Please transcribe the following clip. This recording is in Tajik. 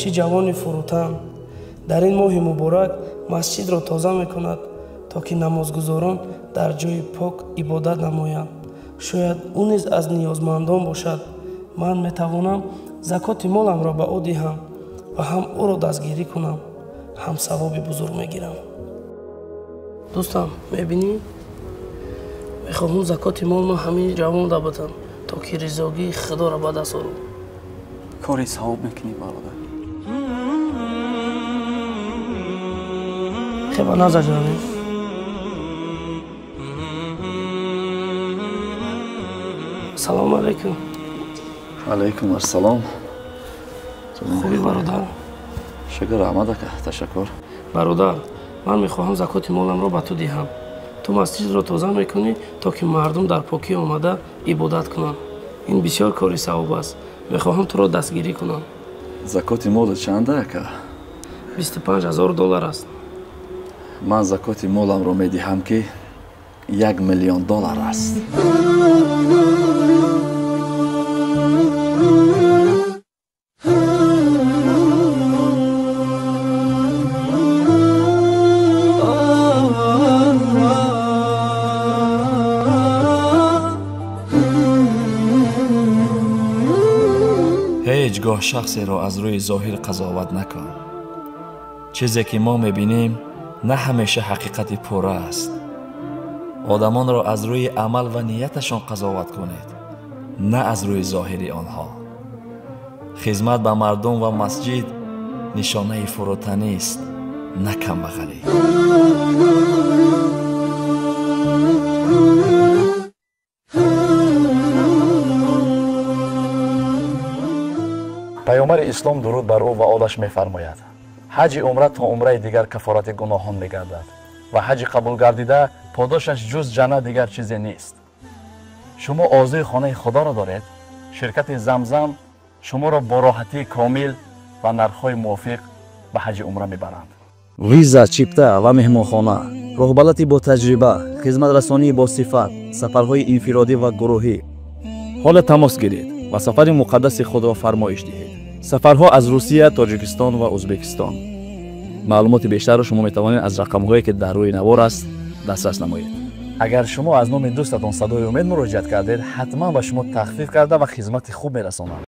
Чӣ ҷавони фурӯтан дар ин моҳи муборак масҷидро тоза мекунад, то ки намозгузорон дар ҷои пок ибодат намоянд. Шояд ӯ низ аз ниёзмандон бошад. Ман метавонам закоти моламро ба ӯ диҳам ва ҳам ӯро дастгирӣ кунам, ҳам савоби бузург мегирам. Дӯстам, мебинӣ? Мехоҳам закоти молма ҳамин ҷавон дабатам, то ки ризогии худоро ба даст орам. Кори савоб мекунӣ, бародар. Хеба назар ҷонӣ. Салому алайкум. Алайкум ассалом. Хубӣ, бародар? Шукр, раҳмат ака, ташаккур. Бародар, ман мехоҳам закоти моламро ба ту диҳам. Ту масҷидро тоза мекунӣ, то ки мардум дар покӣ омада ибодат кунанд. Ин бисёр кори савоб аст. Мехоҳам туро дастгирӣ кунам. Закоти молат чанд ака? 25 000 доллар аст. Ман закоти моламро медиҳам, ки 1 миллион доллар аст. Ҳеҷ гоҳ шахсеро аз рӯи зоҳир қазоват накун. Чизе ки мо мебинем, на ҳамеша ҳақиқати пурра аст. Одамонро аз рӯи амал ва нияташон қазоват кунед, на аз рӯи зоҳири онҳо. Хизмат ба мардум ва масҷид нишонаи фурӯтанист, на камбағалӣ. Паёмбари ислом, дуруд бар ӯ ва олаш, мефармояд: ҳаҷи умра то умраи дигар кафорати гуноҳон мегардад ва ҳаҷи қабул гардида подошаш ҷуз ҷаннат дигар чизе нест. Шумо орзуи хонаи худоро доред? Ширкати Замзам шуморо бо роҳатии комил ва нархҳои мувофиқ ба ҳаҷи умра мебаранд. Виза, чипта ва меҳмонхона, роҳбалати бо таҷриба, хизматрасонии босифат, сафарҳои инфиродӣ ва гурӯҳӣ. Ҳоло тамос гиред ва сафари муқаддаси худро фармоиш диҳед. Сафарҳо аз Русия, Тоҷикистон ва Ӯзбекистон. Маълумоти бештарро шумо метавонед аз рақамҳое, ки дар рӯи навор аст, дастрас намоед. Агар шумо аз номи дӯстатон Садои Умед муроҷиат кардед, ҳатман ба шумо тахфиф карда ва хизмати хуб мерасонанд.